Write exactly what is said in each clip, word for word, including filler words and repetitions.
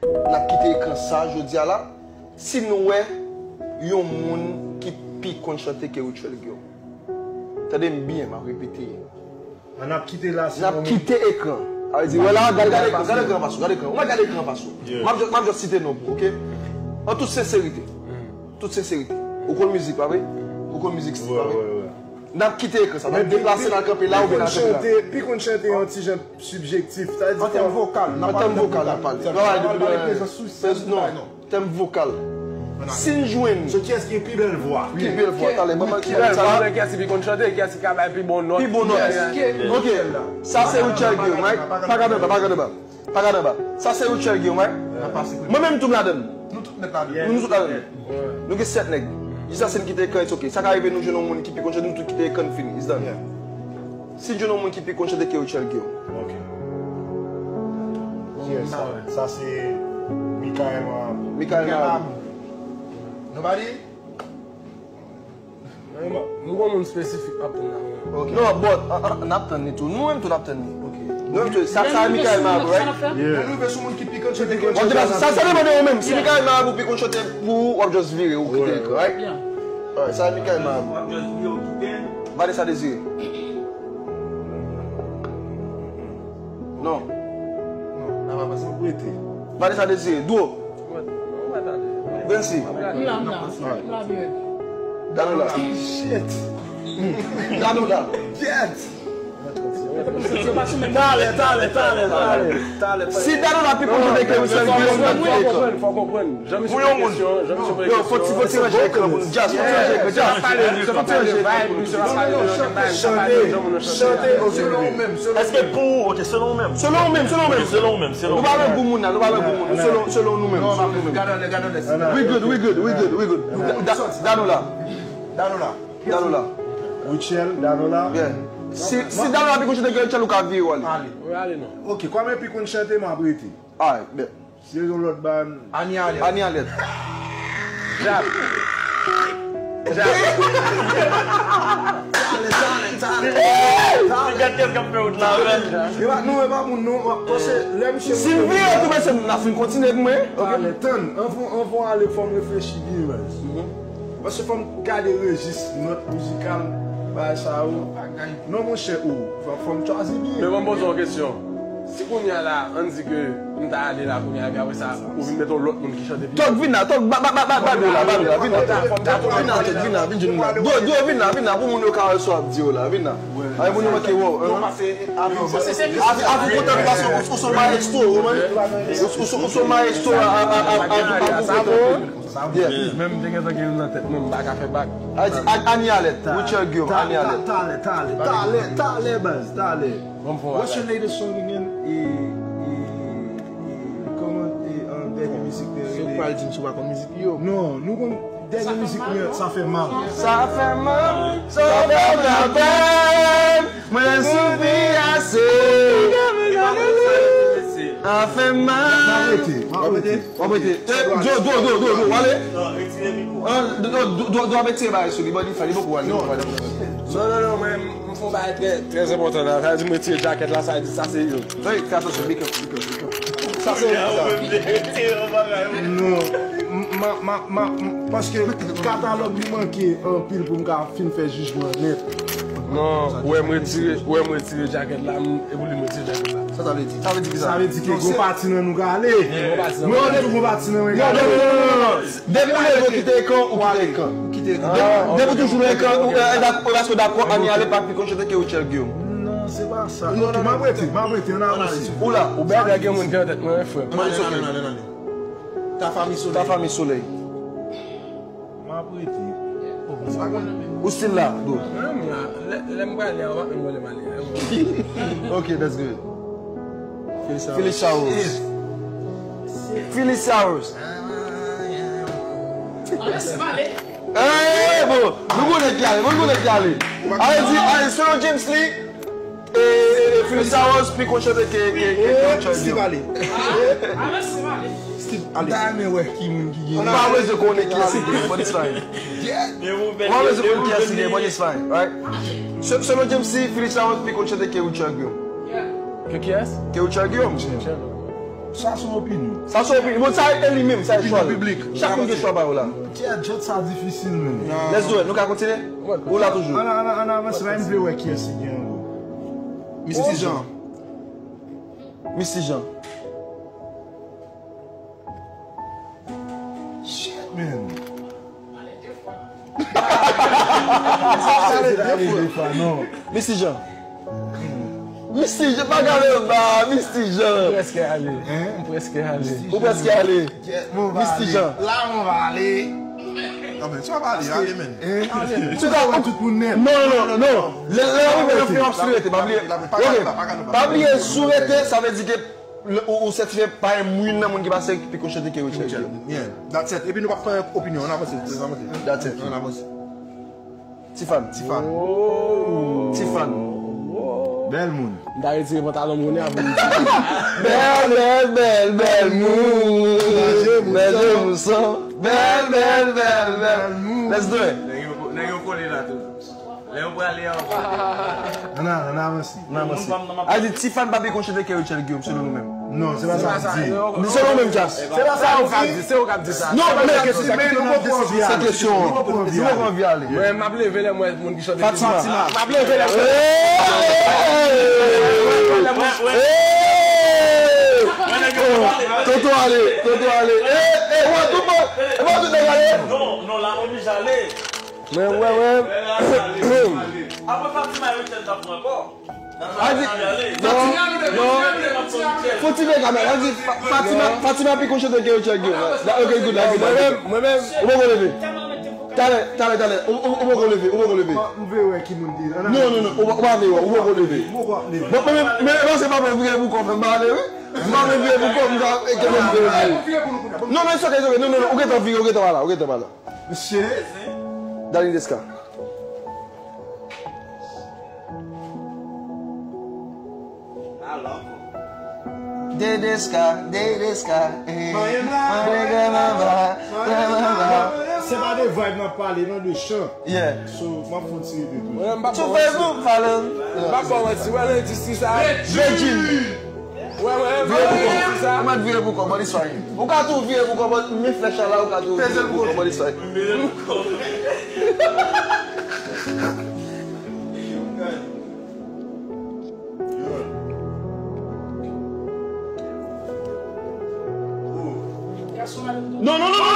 N ap kite ekran sa jodi a la. Si nou wè yon moun ki pi konn chante ke Rutshelle Guillaume. Tande m byen, m ap repete. N ap kite la, si N ap kite ekran. Sa vle di, wè la, gade, gade ekran, gade ekran anfas ou, gade ekran. Ou mèt gade ekran anfas ou. M ap, m ap just site non pou, oke? An tout senserite. Tout senserite. Ou konn mizik, pa vre? Ou konn mizik, pa vre? N ap kite ekran sa. N ap deplase, n al kanpe la, oubyen n al kanpe la. Pi konn chante, pi konn chante yon ti jan sibjektif. Sa vle di an tèm vokal, an tèm vokal, n ap pale. N ap pale de prezans sou sèn, non. Tèm vokal. Si n jwenn. So, kiyès ki gen pi bèl vwa? Pi bèl vwa, talè, ban m. Pi bèl vwa, men kiyès ki pi konn chante, kiyès ki ka bay pi bon nòt? Pi bon nòt. Ok. Sa se Rutshelle Guillaume, right? Pa gade anba, pa gade anba. Pa gade anba. Sa se Rutshelle Guillaume, right? Mwen menm tou m ladann. Nou tout mèt ladann. Nou tout ladann. Nou gen sèt nèg. Jis la si n kite ekran, it's ok. Sa ka rive nou jwenn yon moun ki pi konn chante, nou tout kite ekran, fini. It's done. Si n jwenn yon moun ki pi konn chante ke Rutshelle Guillaume. Ok. Yes, sa, sa se Michael Mabou. Michael Mabou. Nobody? Nou gon moun espesifik n ap tann la. Ok. Non, but, ah, ah, n ap tann li tou. Nou menm tou n ap tann li. Ok. Nou menm tou. Sa, sa Michael Mabou, right? Yeah. Nou rive sou moun ki pi konn chante. Bon, sa, sa depann de ou menm. Si Michael Mabou pi konn chante pou ou, w ap just vire, ou kite ekran, right? Alright, sa Michael Mabou. Vanessa Désiré. Non. Non, n ap avanse. Rete. Vanessa Désiré, Dwo. Bensi. M la, m la. M la byen. Danola. Shit. Danola. Yes. Talè, talè, talè, talè. Si Danola pi konn chante ke Rutshelle Guillaume, n ap fè ekran. Fò konprann, fò konprann. Jan misye poze kesyon, jan misye poze kesyon. Yo, fò ti, fò ti ranje ekran pou nou. Jazz, fò ti ranje ekran. Jazz, fò ti ranje ekran pou nou. Chante, chante, selon ou menm, selon ou menm. Èske pou ou, ok, selon ou menm. Selon ou menm, selon ou menm. Selon ou menm, selon ou menm. Nou pa nan gou moun la, nou pa nan gou moun. Selon, selon nou menm, selon nou menm. Gade anlè, gade anlè. We good, we good, we good, we good. Da-, Danola. Danola. Danola. Rutshelle, Danola. Yeah. Si, si Danola pi konn chante ke Rutshelle, ou ka vire w ale. Ale. Ou ale non. Ok, kòm epi konn chante, m ap rete. Alright, bet. Si se yon lòt ba n. Ani Alèt. Ani Alèt. Djab. Djab. Talè, talè, talè. Talè. Gad kèl k ap fè wout la, men. E pa, non, e pa moun, non. Paske lè misye. Si m vire tou, mesye, n a fin kontinye pou mwen. Ok. Talè, tann. Anvan, anvan ale, fò m reflechi byen, baz. Paske fò m gade rejis, nòt mizikal, bagay sa yo. Non, monchè, ou, fò, fò m chwazi byen. Men ban m poze w yon kesyon. Si kounye a la, ann di ke m ta ale la kounye a, epi apre sa, ou vin met yon lòt moun ki chante pi. Tòg, vin la, Tòg, ba, ba, ba, ba, ba nou la, ba nou la, vin la. Fò m ta, fò m ta tounen. Vin la, Tòg, vin la, vin jwenn nou la. Dwo, Dwo, vin la, vin la, pou moun yo ka wè sa w ap di yo la, vin la. Ay, moun yo manke wè w, hein? Avi, avi kontan nou pase, ou, ou se yon maestro, ou, man. Ou, ou, ou se yon maestro, a, a, a, a, avi, avi kontan. Yeah. Menm m te gentan gen youn nan tèt mwen, m pa ka fè bak. A di, a, Ani Alèt, Rutshelle Guillaume, Ani Alèt. Talè, talè, talè, talè, baz, talè. What's your latest song again? E, e, e, kòman, e, an, dènye mizik li rele? Si w pral di m si w pa konn mizik li yo. Non, nou konn dènye mizik li, Sa fè mal. Sa fè mal, sa fè mal. Mwen soufri ase. Sa fè mal. M ap rete, m ap rete. W ap rete. Eh, Dwo, Dwo, Dwo, Dwo, Dwo, w ale? Non, retire mikwo. Ah, Dwo, Dwo, Dwo, Dwo ap retire bagay sou li. Bon, li fè, li poko ale, li poko ale. Non, non, non, mwen, m fè yon bagay trè, trè enpòtan la. Sa vle di m retire jakèt la, sa vle di sa se yo. Hey, fè atansyon, big up, big up, big up. Sa se yo, sa. Non, m, m, m, m, m, paske katalòg li manke anpil pou m ka fin fè jijman nèt. Non, ou wè m retire, ou wè m retire jakèt la, m, e pou li m retire jakèt la. Sa sa vle di? Sa vle di ki sa? Sa vle di ke gon pati nan nou ka ale. Mwen menm tou gon pati nan mwen ka ale. Non, non, non, non, non. Depi ou leve ou kite ekran, ou kite ekran. Ou kite ekran. Depi, depi ou toujou nan ekran, ou, e, e, dak-, e, paske w dakò, Ani Alèt pa pi konn chante ke Rutshelle Guillaume. Non, se pa sa. Ok, m ap rete, m ap rete, ann avanse. Ou la. Ou bèl, gen moun ki nan tèt mwen, frè. It's ok. Tafa Mi Solèy. Tafa Mi Solèy. M ap rete. Ou still la, bro? Mwen menm la, lè, lè m prale a, ou pa menm wè lè m ale a. Ok, that's good. Felisa Rose. Felisa Rose. Felisa Rose. Hey, bro, nou konnen ki ale, nou konnen ki ale. Ale di, ale, selon James Lee, E, e, e, Felisa Rose pi konn chante ke, ke, ke, ke Rutshelle Guillaume. Steve ale. Steve ale. M ta renmen wè ki moun ki gen. Ou pa bezwen konnen kiyès li ye, but it's fine. Ou pa bezwen konnen kiyès li ye, but it's fine, right? Se-, selon James Lee, Felisa Rose pi konn chante ke Rutshelle Guillaume. Ke kiyès? Ke Rutshelle Guillaume. Sa se yon opinyon. Sa se opinyon. Bon, sa e li menm, sa e chwa l. Opinyon piblik. Chak moun gen chwa pa yo la. Kèt, jòt sa difisil, men. Let's do it. Nou ka kontinye? Ou la toujou? Ann, ann, ann avanse, la, m vle wè kiyès ki gen ankò. Misty Jean. Misty Jean. Shit, man. Misty Jean. Misty Jean, pa gade anba, Misty Jean. M prèske ale. M prèske ale. Ou prèske ale. Misty Jean. La, mwen va ale. Non, men, tu vas pas aller, allez, man. Tu vas tout moun nèt. Non, non, non, non. Lè, lè w ap fè yon sou rete, pa bliye. Ok. Pa bliye, sou rete, sa vle di ke ou, ou sètifye pa gen youn nan moun ki pase ki pi konn chante ke Rutshelle. Yeah, that's it. Epi nou pa fè opinyon, ann avanse, ann avanse. That's it. Ann avanse. Tifan. Tifan. Tifan. Bèl moun. M ta retire pantalon m kounye a pou m di. Bèl, bèl, bèl, bèl moun. Manje mouton. Bèl, bèl, bèl, bèl moun. Let's do it. Nèg yo, nèg yo kole la tou. Lè yo prale ankò. Ann, ann avanse. Ann avanse. A di, Tifan pa pi konn chante ke Rutshelle Guillaume, selon nou menm. Non, se pa sa m di. Selon nou menm, Jas. Se pa sa yo ka di, se yo k ap di sa. Non, men, se kesyon an. Nou poko anvi ale. Mwen, m ap leve lè m wè moun ki chante. Fatima. M ap leve lè m wè. Toto ale, Toto ale. E, e, wè, tout bon. E pa tout nèg ale. Non, non, la oblije ale. Mwen, mwen, mwen. Apre Fatima e Rutshelle t ap pran kò. A di, non, non. Fon ti vye kamera. A di, Fa-, Fatima, Fatima pi konn chante ke Rutshelle Guillaume. Ok, good, la, good, la, good. Mwen menm, mwen menm. Ou poko leve. Talè, talè, talè. Ou, ou, ou poko leve, ou poko leve. M vle wè ki moun ki la. Non, non, non, ou pa, ou pa vle wè, ou poko leve. Bon, men, men, men, non, se pa vre, vre pou kò, fè m pa ale, wi. Se pa vre, vre pou kò, m ka, e, ke m vle. Non, men, it's okay, it's okay. Non, non, non, ou gentan vire, ou gentan pa la, ou gentan pa la. Mesye. Darline Desca. Dedeska, Dedeska, eh. Mande granmama, granmama. Se pa de vibe n ap pale, non, de chan. Yeah. So, m ap fè yon ti rete tou. Sou Facebook, follow. M pa ba w manti, wè lendistri sa. Virgin. Wè, wè, wè, vire pou kò. Ou mèt vire pou kò, bòd istwa. Ou ka tou vire pou kò, bòd, men flèch la, ou ka tou vire pou kò, bòd istwa. Non, non, non, non, non!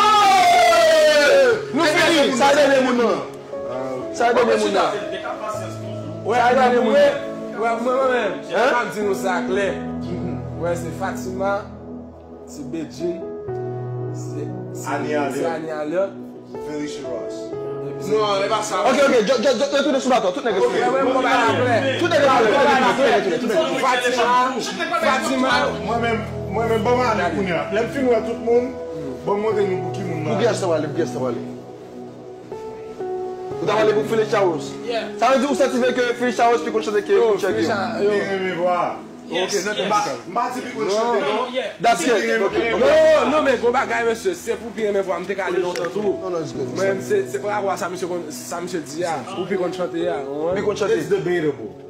Nou fini! Sa e dènye moun nan. Sa e dènye moun nan. Wè, sa e dènye moun nan. Wè, mwen, mwen menm, m ap di nou sa klè. Wè, se Fatima, se Bedjine, se, se Anie Alliot. Felicia Ross. Non, e pa sa. Ok, ok, retounen sou bato, tout nèg retounen. Wè, wè, m konn bay la klè. Tout nèg retounen, tout nèg retounen, tout nèg retounen. Fatima, Fatima. Mwen menm, mwen menm, ban m ale kounye a. Lè m fin wè tout moun, ban m montre nou pou ki moun nan. Pou kiyès sa w ale, pou kiyès sa w ale? Ou ta pale pou Felicia Rose. Sa vle di ou sètifye ke Felicia Rose pi konn chante ke Rutshelle Guillaume. Pi renmen vwa. Ok, m pa, m pa di pi konn chante, non. That's it. Ok, ok. Non, non, non, men gwo bagay, mesye. Se pou pi renmen vwa, m te ka ale lontan tou. Mwen, se, se pa rapò a sa misye konn, sa misye di a. Ou pi konn chante a. Pi konn chante. It's debatable.